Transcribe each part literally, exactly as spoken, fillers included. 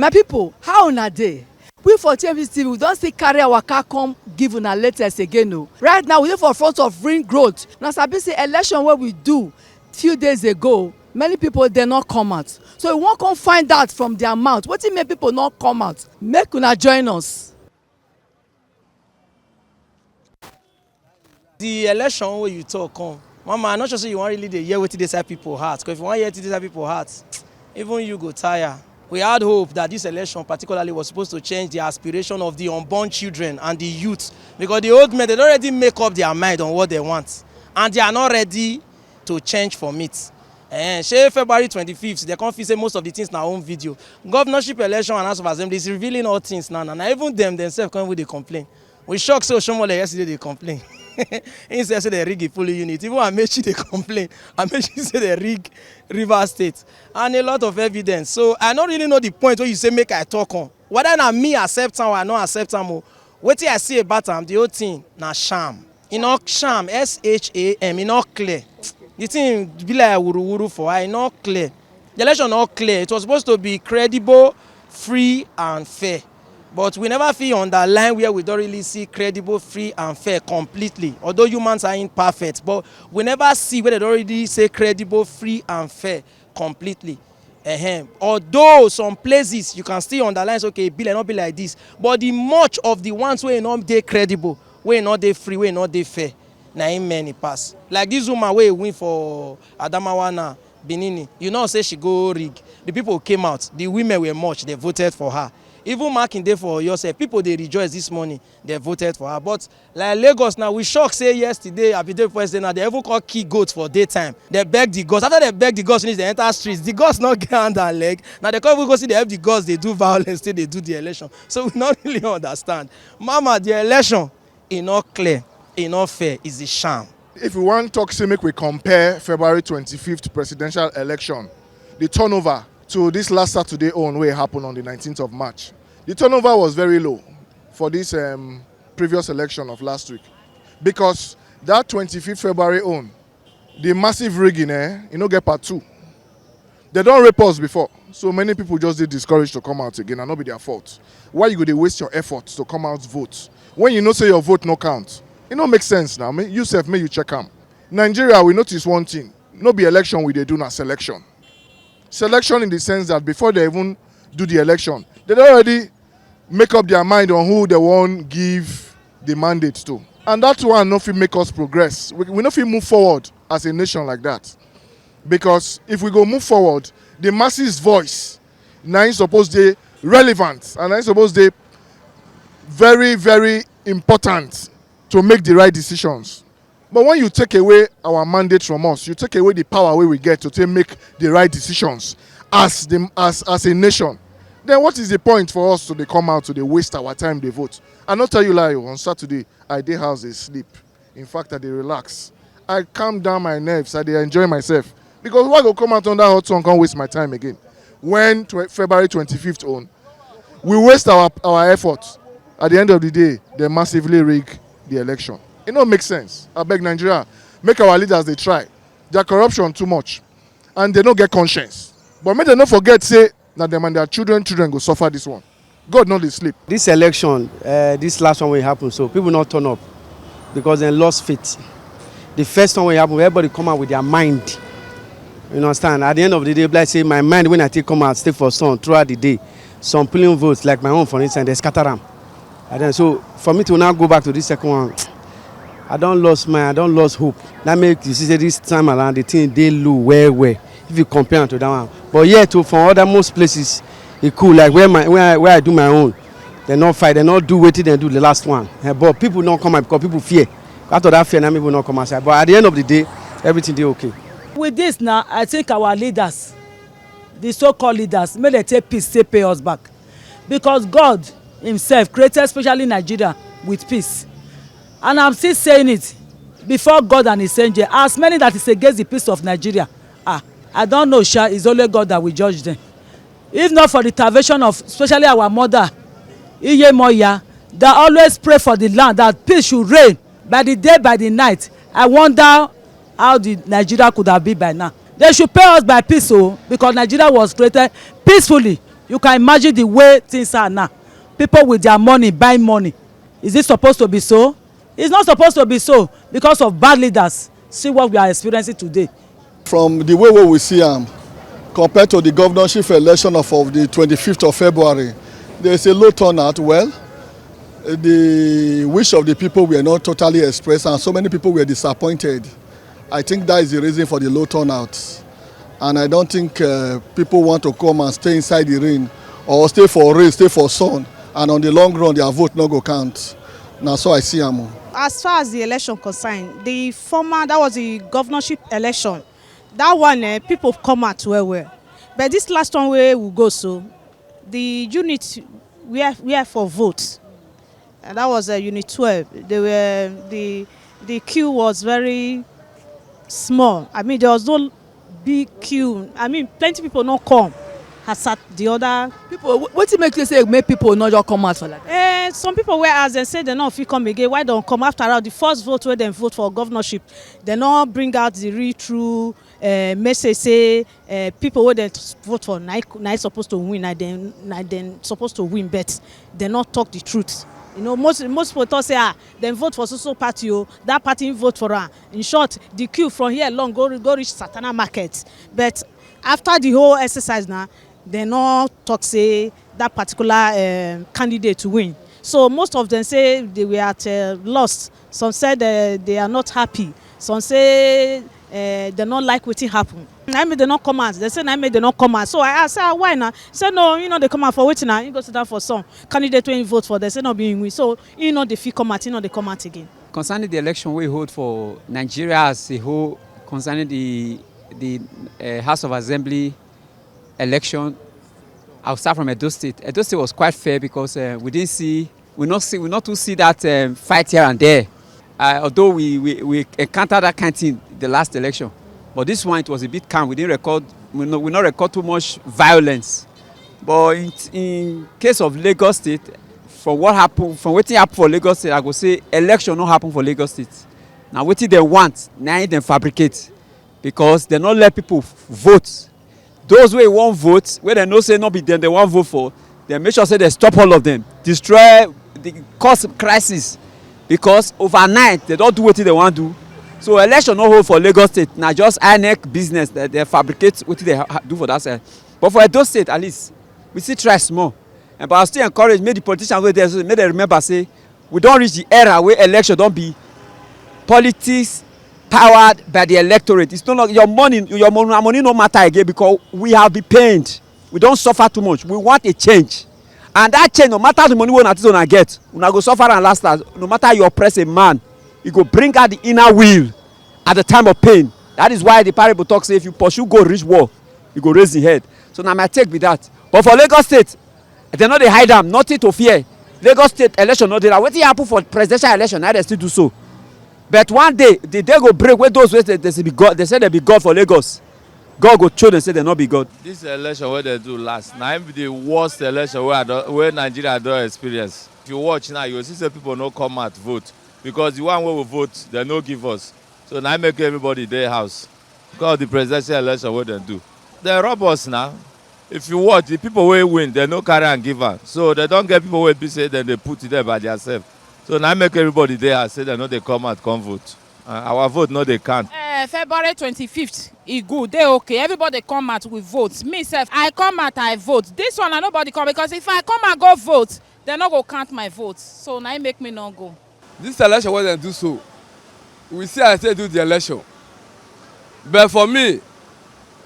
My people, how una dey? We for T M V T V, we don still carry our car come give una latest again o. Right now, we dey for front of Ring Road. Una sabi say election wey we do few days ago, many people dey not come out. So we wan come find out from their mouth wetin make people not come out. Make una join us. The election wey you talk come, Mama, I no sure say you wan really dey hear wetin dey inside people heart. Because if you wan hear wetin dey inside people heart, even you go tire. We had hope that this election particularly was supposed to change the aspiration of the unborn children and the youth, because the old men, they don already make up their mind on what they want, and they are not ready to change from it. Eh, shey February twenty-fifth, they come feel say most of the things na home video. Governorship election and House of Assembly is revealing all things now. Na, na even them themselves come even dey complain. We shock say Oshomole yesterday dey complain. He say say they rig the polling unit. Even Amechi dey complain. Amechi say they rig Rivers State. And a lot of evidence. So I no really know the point wey you say make I talk on. Whether na me accept am or I no accept am o. Wetin I see about am, the whole thing na sham. E no sham, S H A M, e no clear. The thing be like wuruwuru for eye, e no clear. The election no clear. It was supposed to be credible, free and fair. But we never fit underline where we don really see credible, free and fair completely. Although humans are imperfect, but we never see where they don really say credible, free and fair completely. Ehem. Although some places you can still underline say, okay, e be like, no be like this, but the much of the ones wey no dey credible, wey no dey free, wey no dey fair, na im many pass. Like this woman wey win for Adamawa now, Benin, you know say she go rig. The people came out, the women were much, they voted for her. Even Makinde for Oyo sef, people dey rejoice this morning, they voted for her. But like Lagos now, we shock say yesterday, abi day before yesterday now, they even call kill goat for daytime. They beg the gods. After they beg the gods finish, they enter streets. The gods no get hand and leg. Now they come even go see the, the gods, they do violence till they do the election. So we not really understand. Mama, the election, e no clear, e no fair, is a sham. If we wan talk say make we compare February twenty-fifth presidential election, the turnover, to this last Saturday own wey happen on the nineteenth of March, the turnover was very low for this um, previous election of last week, because that twenty-fifth February own, the massive rigging, eh, e no get part two. They don rape us before, so many people just dey discouraged to come out again, and no be their fault. Why you go dey waste your effort to come out vote when you know say your vote no count? E no make sense now. Make you sef, make you check am. Nigeria, we notice one thing: no be election we dey do, na selection. Selection in the sense that before they even do the election, they don already make up their mind on who they wan give the mandate to. And that one no fit make us progress. We, we no fit move forward as a nation like that. Because if we go move forward, the masses voice na im suppose dey relevant and na im suppose dey very, very important to make the right decisions. But when you take away our mandate from us, you take away the power wey we get to take make the right decisions as the, as as a nation, then what is the point for us to dey come out to dey waste our time dey vote? I no tell you lie o, on Saturday I dey house dey sleep. In fact, I dey relax. I calm down my nerves, I dey enjoy myself. Because why go come out under hot sun come waste my time again? When tw- February twenty-fifth own, we waste our our effort. At the end of the day, they massively rig the election. E no make sense. Abeg, Nigeria, make our leaders dey try. Their corruption too much, and they no get conscience. But make dem no forget say na dem and their children children go suffer this one. God no dey sleep. This election, uh, this last one wey happen, so people no turn up because dem lost faith. The first one wey happen, everybody come out with their mind. You understand? At the end of the day, be like say my mind, when I take come out, stay for sun throughout the day, some polling votes like my own, for instance, they scatter am. And then, so for me to now go back to this second one, I don lost mind, I don lost hope. That make you see say this time around the thing dey low well well if you compare am to that one. But yet, oh, for other most places, e cool. Like where my where I, where I do my own, they no fight, they no do wetin they do the last one. Eh, but people no come out because people fear. Out of that fear, now people no come outside. But at the end of the day, everything dey okay. With this now, I think our leaders, the so-called leaders, make they take peace, take pay us back. Because God himself created especially Nigeria with peace. And I'm still saying it before God and his angel, as many that is against the peace of Nigeria, ah, I don't know, sha, it's only God that will judge them. If not for the intervention of especially our mother, Iye Moya, that always pray for the land that peace should reign by the day, by the night. I wonder how the Nigeria could have been by now. They should pay us by peace, oh, because Nigeria was created peacefully. You can imagine the way things are now. People with their money buy money. Is it supposed to be so? It's not supposed to be so because of bad leaders. See what we are experiencing today. From the way we see am, compared to the governorship election of, of the twenty-fifth of February, there is a low turnout. Well, the wish of the people were not totally expressed, and so many people were disappointed. I think that is the reason for the low turnout. And I don't think uh, people want to come and stay inside the rain or stay for rain, stay for sun, and on the long run, their vote no go count. Na so I see am. As far as the election concerned, the former, that was the governorship election, that one, eh, people come out well well. But this last one wey we go so, the unit where where for vote, and that was uh, unit twelve. They were the the queue was very small. I mean, there was no big queue. I mean, plenty people no come as at the other. People, wetin make you say make people no just come out for like that? Eh, some people were as they say they no fit come again. Why don't come after all the first vote where they vote for governorship? They no bring out the real true uh, message say uh, people wey dem vote for na na supposed to win, na dem na dem supposed to win, but dem no talk the truth. You know, most most people talk say ah, dem vote for so so party o, that party vote for am. In short, the queue from here long go go reach Satana market. But after the whole exercise na, dem no talk say that particular um, candidate win. So most of them say they were at uh, loss. Some said uh, they are not happy. Some say uh, they not like wetin happen. Na me they not come out. They say na me they not come out. So I ask, ah, why na? He say no, you know they come out for wetin na. He go sit down for some candidate wey he vote for. They say no be him win. So he know they fit come out. He know they come out again. Concerning the election we hold for Nigeria as a whole, concerning the the uh, House of Assembly election, I'll start from Edo State. Edo State was quite fair because uh, we didn't see, we not see, we not to see that um, fight here and there. Uh, although we, we we encountered that kind of thing the last election, but this one it was a bit calm. We didn't record, we no we not record too much violence. But in in case of Lagos State, from what happened, from wetin happen for Lagos State, I go say election no happen for Lagos State. Na wetin dem want, na im dem fabricate, because dem no let people vote. Those wey wan vote, wey dem know say no be dem dem wan vote for, dem make sure say dem stop all of dem, destroy, the cause crisis, because overnight dem don do wetin dem wan do. So election no hold for Lagos State, na just INEC business, dem dem fabricate wetin dem ha- do for that side. But for Edo State at least, we still try small. And but I still encourage make the politicians wey dey so make dem remember say we don reach the era wey election don be politics powered by the electorate. It's no longer your money, your money, money no matter again, because we have been pained. We don suffer too much. We want a change. And that change, no matter the money wey una think una get, una go suffer am last last. No matter you oppress a man, e go bring out the inner will at the time of pain. That is why the parable talk say if you pursue goat reach wall, you go raise the head. So na my take be that. But for Lagos State, dem no dey hide am, nothing to fear. Lagos State election no dey. Na wetin happen for presidential election, na dem still do so. But one day, the day go break wey those wey say they be God, they say they be God for Lagos, God go show dem say they no be God. This election wey dem do last, na im be the worst election wey I don, wey Nigeria don experience. If you watch now, you go see say people no come out vote, because the one wey we vote, dem no give us. So na im make everybody dey house. Because of the presidential election wey dem do, dem rob us na. If you watch, the people wey win, dem no carry am give am. So dem don get people wey be say dem dey put there by theirself. So na im make everybody dey house say dem no dey come out come vote. Uh, our vote no dey count. Uh, February twenty-fifth, e good, dey okay. Everybody come out, we vote. Me sef, I come out, I vote. This one, na nobody come, because if I come and go vote, dem no go count my vote. So na im make me no go. This election wey dem do so, we see as dem do the election. But for me,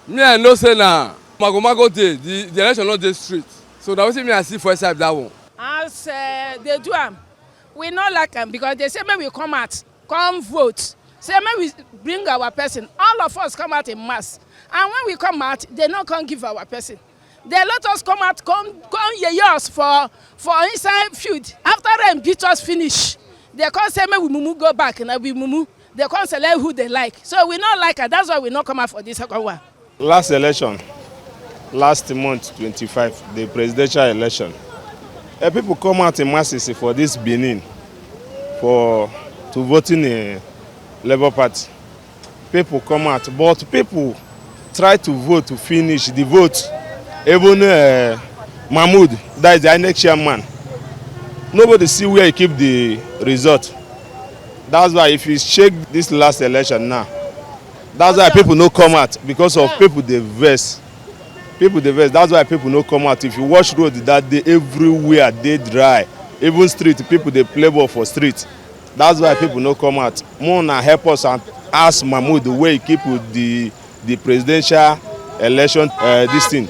me I know say na mago mago dey, the the election no dey straight. So na wetin me I see for inside that one. As uh, they do am, we no like am, because they say make we come out, come vote, say make we bring our person. All of us come out in mass, and when we come out, they no come give our person. They let us come out, come come yeye us for for inside field. After rain beat us finish, they come say make we mumu go back, na we mumu. They come select who they like. So we no like am. That's why we no come out for this second one. Last election, last month twenty-five, the presidential election, eh, people come out in masses for this Benin for to voting in Labour Party. People come out, but people try to vote to finish the vote. Even uh, Mahmood, that is the INEC chairman. Nobody see where he keep the result. That's why if you check this last election now, that's why people no come out because of people dey vex. People dey vex. That's why people no come out. If you watch road that day, everywhere dey dry. Even street, people dey play ball for street. That's why people no come out. More na help us and ask Mahmood where he keep with the the presidential election, uh, this thing.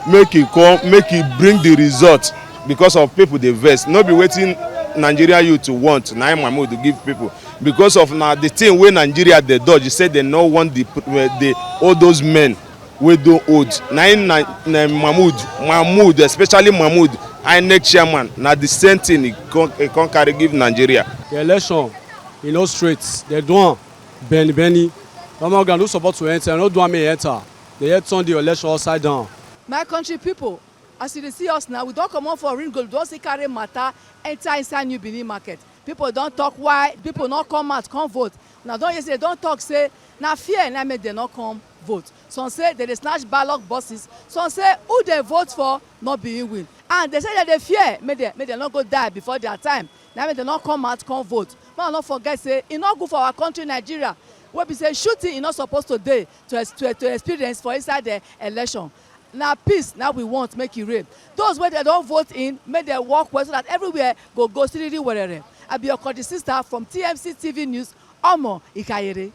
Make he come, make he bring the result because of people dey vex. No be wetin Nigeria youth want na im Mahmood give people. Because of na the thing wey Nigeria dey dodge, e say dem no want the uh, the all those men wey don old. Na im na, na Mahmood, Mahmood, especially Mahmood, INEC chairman, na the same thing he come, he come carry give Nigeria. The election, e no straight. Dem do am beni beni. Normal ground no support to enter, no do am make e enter. Dem yet turn the election upside down. My country people, as you dey see us now, we don comot for Ring Road, we don still carry matter enter inside New Benin Market. People don talk why people no come out come vote. Una don hear say dem don talk say na fear na make dem no come vote. Some say dem dey snatch ballot boxes. Some say who dem vote for no be him win. And dem say dem dey fear make dem, make dem no go die before their time. Na make dem no come out come vote. Make una no forget say e no good for our country Nigeria, wey be say shooting e no suppose to dey to ex-, to, to experience for inside the election. Na peace na we want make e reign. Those wey dem don vote in, make dem work well so that everywhere go go siriri werere. I be your country sister from T M C T V News, Omo Ikayere.